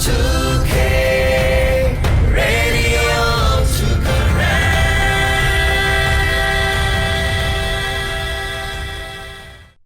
Radio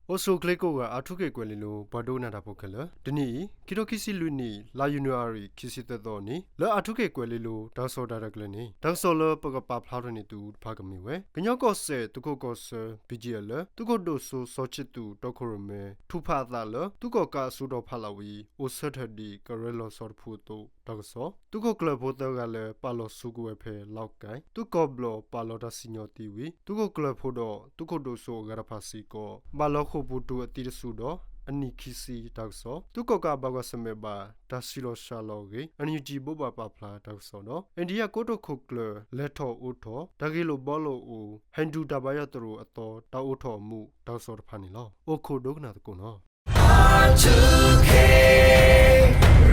အိၣ်ဆူၣ်ချ့ကိးဂၤ အၣ်ထူခ့ၣ်ကွဲၤလ့လိၤ ပှၤဒိကနၣ်တၢ်ဖိခဲလၢာ်, တနံၤအံၤ ခံထိခံဆံလွံၢ်နံၣ် လါယနူၤအါရံၤ ခံဆံသၢသီအနံၤ လၢအၣ်ထူခ့ၣ်ကွဲၤလ့လိၤ တၢ်ကစီၣ်တၢ်ရဲၣ်တၢ်ကျဲၤန့ၣ် တၢ်ကစီၣ်လၢပကပာ်ဖျါထီၣ်န့ၢ်သုတဖၣ်ကမ့ၢ်ဝဲ ကညီကီၢ်စဲၣ်သုးခိၣ်ကီၢ်ဆၢ ဘံၣ်ကၠံၣ်အဲၣ် လၢ သုးခိၣ်ဒိၣ်စိစီၤခၠံးသူၣ်တီခိၣ်ရိၣ်မဲ ထုးဖးအသးလၢ သုးကီၣ်ကးအစုတီၤဖးလီၤဝံၤ အိၣ်ဆၢထၢၣ်ဒံး ကရၢလီၤဆီတဖုအသိး တၢ်ကစီၣ်, သုးခိၣ်ကျၢၢ်ဖိသၢဂၤလၢပာ်လီၤစုကဝဲၤဖဲလီၣ်ကၣ် သုးကီၢ်ဘျီၣ်ပာ်လီၤတၢ်စံၣ်ညီၣ်သံဝံၤ သုးခိၣ်ကျၢၢ်ဖိဒီးသုးခိၣ်ဒိၣ်စိအဂၤတဖၣ်စ့ၢ်ကီး ဘၣ်လီၤဃိာ်ပူၤတုၤအသံတစူၤဒီး အနံၣ်ခံဆံ တၢ်ကစီၣ်, သုးကီၣ်ကးဘၣ်ကွၢ်ဆၢၣ်မဲာ်ဘၣ် တၢ်ဆံးလီၤစှၤလီၤအဂ့ၢ် အ NUG ဘိးဘၣ်ပာ်ဖျါ တၢ်ကစီၣ်ဒီး India ကိတိာ်ခိၣ်ကျၢၢ် လဲၤထီၣ်အိးထီၣ် တၢ်ဂ့ၢ်လိာ်ဘှီလိာ်အိၣ် ဟဲဒူၣ်တၢ်ဘါယွၤသရိာ်အသီ တၢ်အိးထီၣ်အမူး တၢ်ကစီၣ်တဖၣ်န့ၣ်လီၤ. အိၣ်ခိးဒိကနၣ်သကိးနီၤ.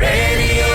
Radio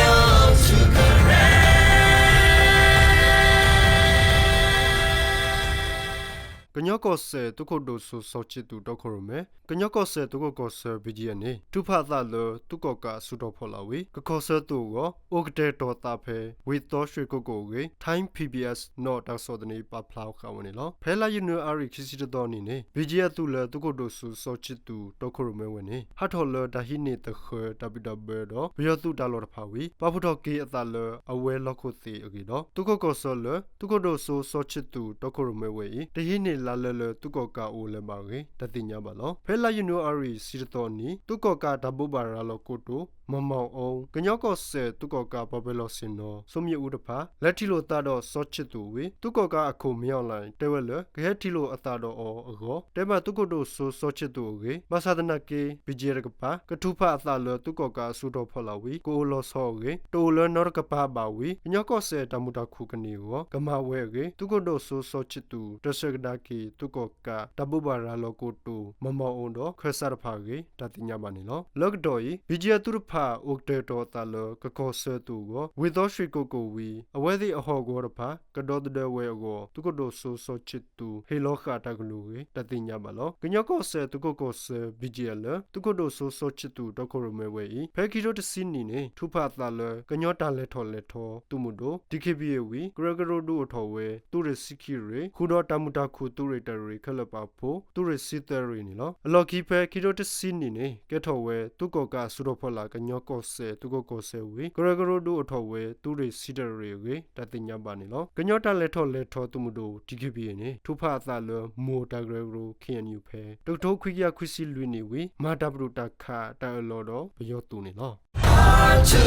ကညီကီၢ်စဲၣ် သုးခိၣ်ဒိၣ်စိစီၤခၠံးသူၣ်တီခိၣ်ရိၣ်မဲ ကညီကီၢ်စဲၣ်သုးခိၣ်ကီၢ်ဆၢ ဘံၣ်ကၠံၣ်အဲၣ်န့ၣ် ထုးဖးအသးလၢသုးကီၣ်ကးအစုတီၤဖီလာ်ဝံၤ ကခီၣ်ဆၢသုးအဂီၢ် အိၣ်ကတဲာ်ကတီၤသးဖဲ ဝ့ၢ်သီရွှ့ၣ်ကိကိၣ်အဂ့ၢ် Thai PBS နီၣ်တၢ်ကစီၣ်သန့ ပာ်ဖျါဃာ်ဝဲန့ၣ်လီၤ. ဖဲလါယနူၤအါရံၤ ခံဆံတသီနံၤန့ၣ် ဘံၣ်ကၠံၣ်အဲၣ်သုးလၢသုးခိၣ်ဒိၣ်စိစီၤခၠံးသူၣ်တီခိၣ်ရိၣ်မဲဝဲန့ၣ် ဟးထီၣ်လၢတၢ်ဟံးန့ၢ်သဃၢၤတၢ်ဘံၣ်တၢ်ဘၢဒီး ပယီၤသုးတၢ်လီၢ်တဖၣ်ဝံၤ ပာ်ဖှိၣ်ထီၣ်က့ၤအသးလၢအဝဲလီၢ်ခိၣ်သ့ၣ်အဂ့ၢ်ဒီး သုးခိၣ်ကီၢ်ဆၢလၢ သုးခိၣ်ဒိၣ်စိစီၤခၠံးသူၣ်တီခိၣ်ရိၣ်မဲဝဲအံၤ တဟံးန့ၢ်လါလၢလၢသုးကီၣ်ကးအိၣ်လၢၤဘၣ်အဂ့ၢ် တၢ်သ့ၣ်ညါဘၣ်လီၤ. ဖဲလါယနူၤအါရံၤ ဆံတသီနံၤ သုးကီၣ်ကးတၢ်ဘိးဘၣ်ရၤလီၤကိတိာ် မီၢ်မီၢ်အူ ကညီကီၢ်စဲၣ်သုးကီၣ်ကးပှၤပၢၤလီၢ်ဆ့ၣ်နီၤ စိမၠ့ၣ်အူတဖၣ် လဲၤထံၣ်လိာ်သးဒီးစီၤခၠံးသူၣ်ဝံၤ သုးကီၣ်ကးအခိၣ် မ့ၢ်အီၣ်လဲၣ် တဲဝဲလၢ ကဟဲထံၣ်လိာ်အသးဒီးအီၤအဂီၢ် တဲဘၣ်သုးခိၣ်ဒိၣ်စိစီၤခၠံးသူၣ်အဂ့ၢ် ဘၣ်ဆၣ်သနာ်က့ ဘံၣ်ကၠံၣ်အဲၣ်တကပၤ ကထုးဖးအသးလၢသုးကီၣ်ကးအစုတီၤဖီလာ်ဝံၤ ကအိၣ်လီၤဆီအဂ့ၢ် တအိၣ်လၢနီတကပၤဘၣ်ဝံၤ ကညီကီၢ်စဲၣ်တၢ်မုာ်တၢ်ခုၣ်ကန့ၢ်အဂီၢ် ကမၤဝဲအဂ့ၢ် သုးခိၣ်ဒိၣ်စိစီၤခၠံးသူၣ် တဆှၢကဒါက့ၤ သုးကီၣ်ကးတၢ်ဘိးဘၣ်ရၤလီၤကိတိာ် မီၢ်မီၢ်အူဒီး ခၢၣ်စးတဖၣ်အဂ့ၢ် တၢ်သ့ၣ်ညါဘၣ်န့ၣ်လီၤ. လၢကတီၢ်အံၤ ဘံၣ်ကၠံၣ်အဲၣ်သုးတဖၣ် အိၣ်ကတဲာ်ကတီၤအသးလၢ ကခီၣ်ဆၢသုးအဂီၢ် ဝ့ၢ်သီရွှ့ၣ်ကိကိၣ်ဝံၤ အဝဲသ့ၣ်အဟီၣ်ကဝီၤတဖၣ် ကဒီသဒၢဝဲအဂီၢ် သုးခိၣ်ဒိၣ်စိစီၤခၠံးသူၣ် ဟ့ၣ်လီၤဃာ်တၢ်ကလုၢ်အဂ့ၢ် တၢ်သ့ၣ်ညါဘၣ်လီၤ. ကညီကီၢ်စဲၣ်သုးခိၣ်ကီၢ်ဆၢ ဘံၣ်ကၠံၣ်အဲၣ်လၢ သုးခိၣ်ဒိၣ်စိစီၤခၠံးသူၣ်တီခိၣ်ရိၣ်မဲဝဲအံၤ ဖဲခံထိတဆံနံၣ်န့ၣ် ထုးဖးအသးလၢ ကညီတၢ်လဲၤထီၣ်လဲၤထီသုးမုၢ်ဒိၣ် DKBA ဝံၤ ကရၢကရိဒုးအိၣ်ထီၣ်ဝဲ သုးရ့ၣ်ဆံခံရ့ၣ် ဃုာ်ဒီးတၢ်မုာ်တၢ်ခုၣ်သုးရ့ၣ်တၢ်ရ့ၣ်ခဲလၢာ်ပာ်ဖှိၣ် သုးရ့ၣ်ဆံသၢရ့ၣ်န့ၣ်လီၤ. အလီၢ်ခံဖဲခံထိတဆံနံၣ်န့ၣ် ကဲထီၣ်ဝဲ သုးကီၣ်ကးအစုတီၤဖီလာ် ကညီကီၢ်စဲၣ်သုးခိၣ်ကီၢ်ဆၢဝံၤ ကရၢကရိဒုးအိၣ်ထီၣ်ဝဲ သုးရ့ၣ်ဆံတၢရ့ၣ်အဂ့ၢ် တၢ်သ့ၣ်ညါဘၣ်န့ၣ်လီၤ. ကညီတၢ်လဲၤထီၣ်လဲၤထီသုးမုၢ်ဒိၣ် DKBA န့ၣ် ထုးဖးအသးလၢ မိၢ်တၢ်ကရၢကရိ KNU ဖဲ တကထိခွံကယၤခွံဆံလွံၢ်နံၣ်ဝံၤ မၤတၢ်ပတုာ်တၢ်ခးတၢ်အၢၣ်လီၤဒီးပယီၤသုးန့ၣ်လီၤ.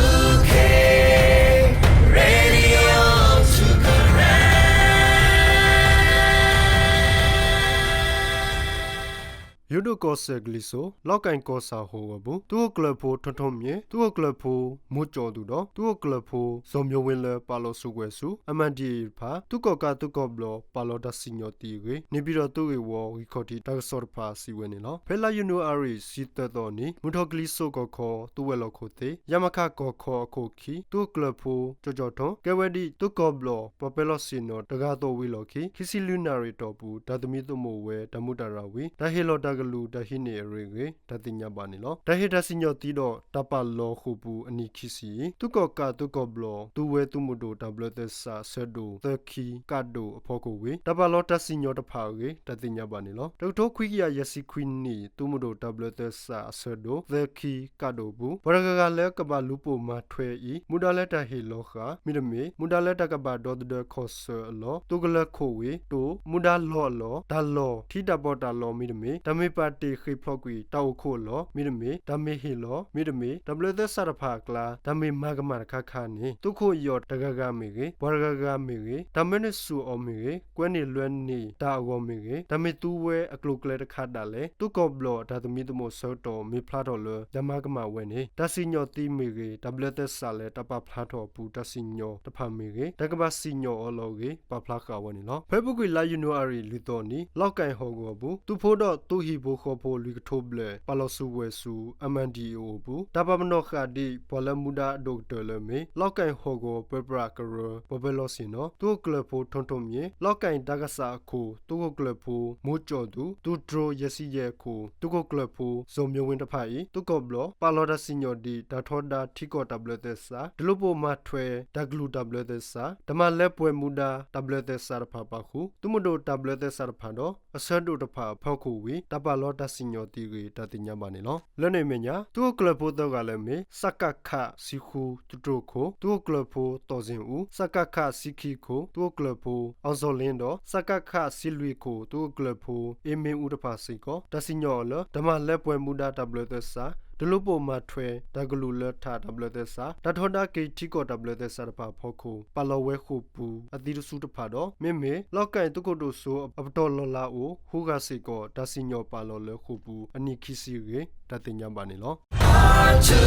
ယိၤဒိၣ်ကီၢ်စဲၣ်ကလံၤစိး လီၣ်ကၣ်ကီၢ်ဆၣ်ဟီၣ်ကဝီၤပူၤ သုးခိၣ်ကျၢၢ်ဖိ ထွန်းထွန်းမြင့် သုးခိၣ်ကျၢၢ်ဖိ မူကၠီၤသူၣ်ဒီး သုးခိၣ်ကျၢၢ်ဖိ ဇော်မျိုးဝင်း လၢပာ်လီၤစုကဝဲၤဆူ MNDAA တဖၣ် သုးကီၣ်ကးသုးကီၢ်ဘျီၣ် ပာ်လီၤတၢ်စံၣ်ညီၣ်သံအဂ့ၢ် န့ၣ်ပၠံၣ်တီၣ်သုးဂ့ၢ်ဝီ ဂံၢ်ခီၣ်ထံးတၢ်ကစီၣ်တဖၣ်စံးဝဲန့ၣ်လီၤ. ဖဲလါယနူၤအါရံၤ ဆံသၢသီနံၤ မုၢ်ထီၣ်ကလံၤစိးကီၢ်ခီ သုးဝဲၤလီၢ်ခိၣ်သ့ၣ် ရမခ ကီၢ်ခီအခိၣ်ခံ သုးခိၣ်ကျၢၢ်ဖိ ကၠီၣ်ကၠီၣ်ထွန်း ကဲဝဲဒ် သုးကီၢ်ဘျီၣ် ပှၤပၢၤလီၢ်ဆ့ၣ်နီၤ တဂၤအသိးဝံၤလီၢ်ခံ ခံဆံလွံၢ်နၣ်ရံၣ်အတီၢ်ပူၤ တၢ်သမံသမိးဝဲတၢ်မူးတၢ်ရၢ်ဝံၤ တၢ်ဟ့ၣ်လီၤတၢ်ကလုၢ်တၢ်ဟံးန့ၢ်အရ့အဂ့ၢ် တၢ်သ့ၣ်ညါဘၣ်န့ၣ်လီၤ. တၢ်ဟ့ၣ်တၢ်စံၣ်ညီၣ်သံဒီးတၢ်ပာ်လီၤဃိာ်ပူၤအနံၣ်ခံဆံအံၤ သုးကီၣ်ကးသုးကီၢ်ဘျီၣ် သူဝဲသုးမုၢ်ဒိၣ်တၢ်ဘျၢသဲစးအဆၢဒိၣ် သၢခံ ကၣ်ဒိၣ်အဖီခိၣ်ဝံၤ တၢ်ပာ်လီၤတၢ်စံၣ်ညီၣ်တဖၣ်အဂ့ၢ် တၢ်သ့ၣ်ညါဘၣ်န့ၣ်လီၤ. တကထိခွံကယၤယဲၢ်ဆံခွံနံၣ် သုးမုၢ်ဒိၣ်တၢ်ဘျၢသဲစးအဆၢဒိၣ် သၢခံ ကၣ်ဒိၣ်အပူၤ ပှၤတဂၤဂၤလၢကဘၣ်လူၤပိာ်မၤထွဲအံၤ မူဒါလၢတၢ်ဟ့ၣ်လီၤဃာ် မ့တမ့ၢ် မူဒါလၢတၢ်ကဘၣ်ဒီသဒၢခီၣ်ဆၢအလီၢ် သုးကလၢၤခိၣ်ဝံၤ တိၢ် မူဒါလီၢ်အလီၢ် တၢ်လီၢ် ထံတၢ်ပီးတၢ်လီ မ့တမ့ၢ် တၢ်မ့ၢ်ပာ်တ့ၢ်ဃ့ၢ်ဖျိးကွံာ်တၢ်အိၣ်ခိးအလီၢ် မ့တမ့ၢ် တၢ်မ့ၢ်ဟ့ၣ်လီၤ မ့တမ့ၢ် တၢ်ဘျၢသဲစးတဖၣ်အကျါ တၢ်မ့ၢ်မၤကမၣ်တခါခါန့ၣ် သုးခိၣ်အယီၢ်တဂၤဂၤမ့ၢ်ဂ့ၤ ပှၤတဂၤဂၤမ့ၢ်ဂ့ၤ တၢ်မၢန့ၢ်ဆူၣ်အီၤမ့ၢ်ဂ့ၤ ကွဲန့ၢ်လွဲန့ၢ်တၢ်အဂီၢ်မ့ၢ်ဂ့ၤ တၢ်မ့ၢ်သူဝဲအကျိၤအကျဲတခါဒၣ်လဲာ် သုးကီၢ်ဘျီၣ်အတၢ်သမံသမိးအဆၢကတီၢ် မ့ၢ်ဖျါထီၣ်လၢ တၢ်မၤကမၣ်ဝဲန့ၣ် တၢ်စံၣ်ညီၣ်သံမ့ၢ်ဂ့ၤ တၢ်ဘျၢသဲစးလၢတၢ်ပာ်ဖျါထီၣ်အပူၤ တၢ်စံၣ်ညီၣ်တဖၣ်မ့ၢ်ဂ့ၤ တၢ်ကဘၣ်စံၣ်ညီၣ်အီၤလီၤအဂ့ၢ် ပာ်ဖျါဃာ်ဝဲန့ၣ်လီၤ. ဖဲအပူၤကွံာ် လါယနူၤအါရံၤ လွံၢ်သီနံၤ လီၣ်ကၣ်ဟီၣ်ကဝီၤပူၤ သုးဖိဒီးသုးဟံၣ်ဖိ တၢ်ပာ်ပနီၣ်ဃာ်ဒ်သိးတၢ်ပၢၢ်ဆၢကရၢကရိဃီဖိလွံၢ်ကထိဘျဲၣ် ပာ်လီၤစုဝဲဆူ အၣ်မၣ်ဒံၣ်အ့ၣ်အိၣ်အပူၤ တၢ်ပာ်ပနီၣ်ဃာ်ဒ်ပှၤလၢမူဒါအဒိၣ်ကတၢၢ်လၢအမ့ၢ် လီၢ်ကၣ်ဟီၣ်ကဝီၤပၢပြးကရၢ ပှၤပၢလီၢ်ဆ့ၣ်နီၤ သုးခိၣ်ကျၢၢ်ဖိ ထိၣ်ထိၣ်မံၤ လီၢ်ကၣ်တၢ်ကစီၣ်အခိၣ် သုးခိၣ်ကျၢၢ်ဖိ မိၢ်ကၠီၣ်သူ သုးတြိၤယဲၢ်ဆံယဲၢ်အခိၣ် သုးခိၣ်ကျၢၢ်ဖိ စီၤမၠိဝ့တဖၣ်အံၤ သုးကီၣ်ဘျီ ပာ်လီၤတၢ်စံၣ်ညီၣ်ဒ်တၢ်ထီဒါထံကီၢ်တၢ်ဘျၢသဲစး, တလိၣ်ပိာ်မၤထွဲတၢ်ကလုၢ်တၢ်ဘျၢသဲစး, တၢ်မၤလၢပှဲၤမူဒါတၢ်ဘျၢသဲစးတဖၣ်ပာ်ဃုာ် သုးမုၢ်ဒိၣ်တၢ်ဘျၢသဲစးတဖၣ်ဒီး အဆၢဒိၣ်တဖၣ်အဖီခိၣ်ဝံၤ တၢ်ပာ်လီၤတၢ်စံၣ်ညီၣ်သံအဂ့ၢ် တၢ်သ့ၣ်ညါဘၣ်န့ၣ်လီၤ. လၢန့ၣ်အမဲာ်ညါ သုးခိၣ်ကျၢၢ်ဖိသၢဂၤလၢအမ့ၢ် စကခ ဆံဃု သုးတြိၤခိၣ် သုးခိၣ်ကျၢၢ်ဖိ သီၣ်စ့ၣ်အူ, စကခ ဆံခံခိၣ် သုးခိၣ်ကျၢၢ်ဖိ အီၣ်စီၣ်လ့ဒီး စကခ ဆံလွံၢ်ခိၣ် သုးခိၣ်ကျၢၢ်ဖိ အ့မ့ၣ်အူတဖၣ်စ့ၢ်ကီး တၢ်စံၣ်ညီၣ်အီၤလၢ တၢ်မၤလၢပှဲၤမူဒါတၢ်ဘျၢသဲစး, တလိၣ်ပိာ်မၤထွဲ တၢ်ကလုၢ်လၢထးတၢ်ဘျၢသဲစး, တၢ်ထီဒါက့ၤထံကီၢ်တၢ်ဘျၢသဲစးတဖၣ်အဖီခိၣ် ပာ်လီၤဝဲဃိာ်ပူၤအသံတစူတဖၣ်ဒီး မ့မ့ၢ် လီၢ်ကၣ်သုးခိၣ်ဒိၣ်စိအပတီၢ်လီၤလးအိၣ် ဟူးဂၤစ့ၢ်ကီး တၢ်စံၣ်ညီၣ်ပာ်လီၤလၢဃိာ်ပူၤအနံၣ်ခံဆံအဂ့ၢ် တၢ်သ့ၣ်ညါဘၣ်န့ၣ်လီၤ.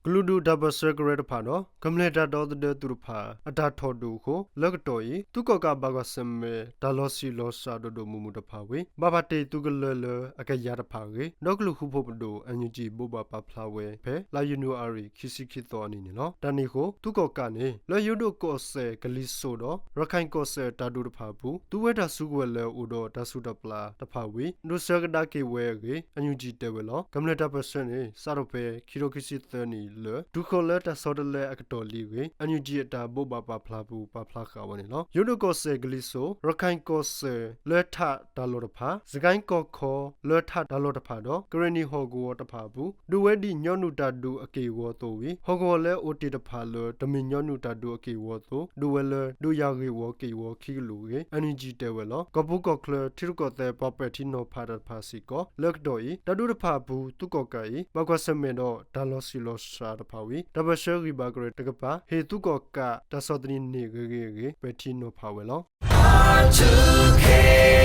ကလုာ်ဒူၣ်တၢ်ပၢၢ်ဆၢကရၢတဖၣ်ဒီး ကမျၢၢ်တၢ်ဒီသဒၢသုးတဖၣ် အတၢ်ထီၣ်ဒုးအဃိ လၢကတီၢ်အံၤ သုးကီၣ်ကးဘၣ်ကွၢ်ဆၢၣ်မဲာ် တၢ်လီၤဆံးလီၤစှၤဒိၣ်ဒိၣ်မုၢ်မုၢ်တဖၣ်ဝံၤ ဘၣ်ပာ်တ့ၢ်သုးကလၢၤလၢအကယၤတဖၣ်အဂ့ၢ် ဒီကလုာ်ဃူဖိးပဒိၣ် NUG ဘိးဘၣ်ပာ်ဖျါဝဲဖဲ လါယနူၤအါရံၤ ခံဆံခံသီအနံၤန့ၣ်လီၤ. တၢ်န့ၣ်အဃိ သုးကီၣ်ကးန့ၣ် လၢယိၤဒိၣ်ကီၢ်စဲၣ်ကလံၤစိးဒီး ရခၢၣ်ကီၢ်စဲၣ်တၢ်ဒုးတဖၣ်အပူၤ သုဝဲတၢ်စုကဝဲၤလၢအအိၣ်ဒီးတၢ်စုၣ်တၢ်ပျၢ်တဖၣ်ဝံၤ ဒိးဆၢကဒါက့ၤဝဲအဂ့ၢ် NUG တဲဝဲလီၤ. ကမျၢၢ်တၢ်ပၢၢ်ဆၢန့ၣ် စးထီၣ်ဖဲခံထိခံဆံသၢနံၣ်လၢ တုၤဃီၤလၢတၢ်ဆီတလဲအကတီၢ်လံအဂ့ၢ် NUG အတၢ်ဘိးဘၣ်ပာ်ဖျါပူၤ ပာ်ဖျါဃာ်ဝဲန့ၣ်လီၤ. ယိၤဒိၣ်ကီၢ်စဲၣ်ကလံၤစိး, ရခၢၣ်ကီၢ်စဲၣ်လၢထးတၢ်လီၢ်တဖၣ်, စကဲၣ်ကီၢ်ခီလၢထးတၢ်လီၢ်တဖၣ်ဒီး ကရ့ၣ်နံၣ်ဟီၣ်ကဝီၤတဖၣ်အပူၤ ဒုးဝဲဒ်ညီနုၢ်တၢ်ဒုးအက့ၢ်အဂီၤအသိးဝံၤ ဟီၣ်ကဝီၤလၢအိၣ်တ့ၢ်တဖၣ်လၢ တမ့ၢ်ညီနုၢ်တၢ်ဒုးအက့ၢ်အဂီၤအသိး ဒုးဝဲလၢ ဒုးယၤဂ့ၢ်ဝီက့ၢ်ဂီၤခံကလုာ်အဂ့ၢ် NUG တဲဝဲလီၤ. ကီၢ်ပူၤကီၢ်ချၢ ထံရူၢ်ကီၢ်သဲး ပှၤပဲာ်ထံနီၤဖးတၢ်တဖၣ်စ့ၢ်ကီး လၢကတီၢ်အံၤ တၢ်ဒုးတဖၣ်အပူၤ သုးကီၣ်ကးအံၤ ဘၣ်ကွၢ်ဆၢၣ်မဲာ်ဒီးတၢ်လီၤဆံးလီၤစှၤတဖၣ်ဝံၤ တၢ်ပၢၢ်ဆၢဂံၢ်ဘါကရၢတကပၤ ဟ့ၣ်သုးကီၣ်ကးတၢ်ဆီၣ်သနံးန့ၢ်ဂ့ၤဂ့ၤအဂ့ၢ် ပဲာ်ထံနီၤဖး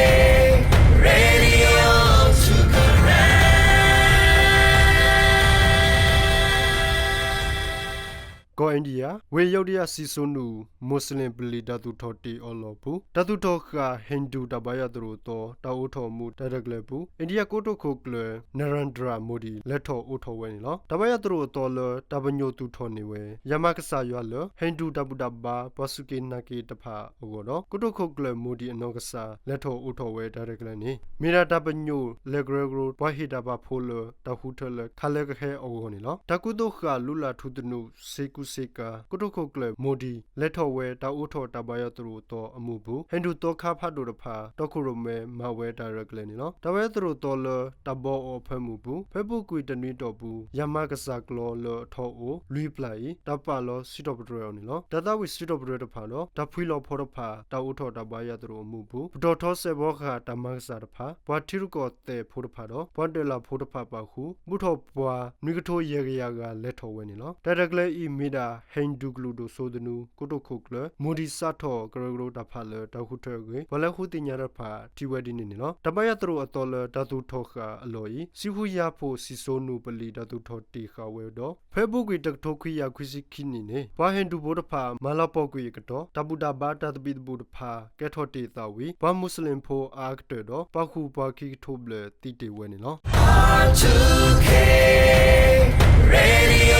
ဝဲလီၤ. ကီၢ်အ့ဒံယါ ဝ့ၢ်ယိဒယါစံၣ်စိနူၣ် မိၣ်စလ့ၣ်ပလံၤတၢ်သူၣ်ထီၣ်တ့ၢ်အီလီၢ်ပူၤ တၢ်သူၣ်ထီၣ်ဃာ် ဟ့ၣ်ဒူၣ်တၢ်ဘါယွၤသရိာ်အသီ တၢ်အိးထီၣ်အမူးတၢ်ရဲၣ်ကျဲၤအပူၤ အ့ဒံယါကိတိာ်ခိၣ်ကျၢၢ် Narendra Modi လဲၤထီၣ်အိးထီၣ်ဝဲန့ၣ်လီၤ. တၢ်ဘါယွၤသရိာ်အသီလၢ တၢ်ပညိၣ်သူၣ်ထီၣ်န့ၢ်ဝဲ ယမၤကစၢ်ယွၤလၢ ဟ့ၣ်ဒူၣ်တၢ်ဘူၣ်တၢ်ဘါ ပှၤစူၢ်က့ၤနာ်က့ၤတဖၣ်အဂီၢ်ဒီး ကိတိာ်ခိၣ်ကျၢၢ် Modi အနီၢ်ကစၢ် လဲၤထီၣ်အိးထီၣ်ဝဲတၢ်ရဲၣ်ကျဲၤန့ၣ် မ့ၢ်ဒၣ်တၢ်ပညိၣ်လဲၤကရၢကရိ ပှၤဟ့ၣ်တၢ်ပာ်ဖှိၣ်လၢ တၢ်ဃုထၢလၢခးလၢကဟဲအဂီၢ်န့ၣ်လီၤ. တၢ်ကူသိးဃာ်လုၢ်လၢ်ထူသနူ စ့ကူစ့ကၤ ကိတိာ်ခိၣ်ကျၢၢ် Modi လဲၤထီၣ်ဝဲ တၢ်အိးထီၣ်တၢ်ဘါယွၤသရိာ်အသီအမူးအပူၤ ဟ့ၣ်ဒူၣ်သီခါဖးဒိၣ်တဖၣ် တီခိၣ်ရိၣ်မဲမၤဝဲတၢ်ရဲၣ်ကျဲၤန့ၣ်လီၤ. တၢ်ဘါယွၤသရိာ်အသီလၢ တၢ်ဘီအီၤအဖၢမုၢ်အပူၤ ဖဲအပူၤကွံာ်တနွံအတီၢ်ပူၤ ယမၤကစၢ်ကျီလၢအထီအိၣ်လွံၢ်ပျၢ်အံၤ တၢ်ပာ်လီၤစံးထီၣ်ပတြၢၤအီၤန့ၣ်လီၤ. တၢ်သးဝံၣ်စံးထီၣ်ပတြၢၤတဖၣ်ဒီး တၢ်ဖှံလီၤဖီတဖၣ် တၢ်အိးထီၣ်တၢ်ဘါယွၤသရိာ်အမူးအပူၤ ပတီၢ်ထီစဲးဘီဃာ်တၢ်မၤကစၢ်တဖၣ် ပှၤထံရူၢ်ကီၢ်သဲးဖိတဖၣ်ဒီး ပှၤဒၢးလၢ်ဖိတဖၣ်ပာ်ဃုာ် ဘူးထီၣ်ပှၤ နွံကထိယဲၢ်ကယၤဂၤလဲၤထီၣ်ဝဲန့ၣ်လီၤ. တၢ်ရဲၣ်ကျဲၤအံၤ မ့ၢ်ဒၣ် ဟ့ၣ်ဒူၣ်ကလုာ်ဒိၣ်စိသနူ ကိတိာ်ခိၣ်ကျၢၢ် Modi စးထီၣ်ကရၢကရိတၢ်ဖးလၢတၢ်ဃုထၢအဂ့ၢ် ပှၤလၢဃုသ့ၣ်ညါတဖၣ်ထံၣ်ဝဲဒ်န့ၣ်န့ၣ်လီၤ. တၢ်ဘါယွၤသရိာ်အသီလၢတၢ်သူၣ်ထီၣ်ဃာ်အလီၢ်အံၤ ဆံဃုယၤဖိစံၣ်စိနူၣ်ပလံၤတၢ်သူၣ်ထီၣ်တ့ၢ်ဃာ်ဝဲဒီး ဖဲအပူၤကွံာ်တကထိခွံကယၤခွံဆံခံနံၣ်န့ၣ် ပှၤဟ့ၣ်ဒူၣ်ဖိတဖၣ် မၤလီၤပှီၢ်ကွံာ်အကတီၢ် တၢ်ဘူၣ်တၢ်ဘါတၢ်သဘံၣ်သဘုၣ်တဖၣ် ကဲထီၣ်တ့ၢ်အသးဝံၤ ပှၤမူးစလ့ၣ်ဖိအါအါကတၢၢ်ဒီး ပာ်ဃုာ်ပှၤခံကထိဘျဲၣ်သံတ့ၢ်ဝဲန့ၣ်လီၤ.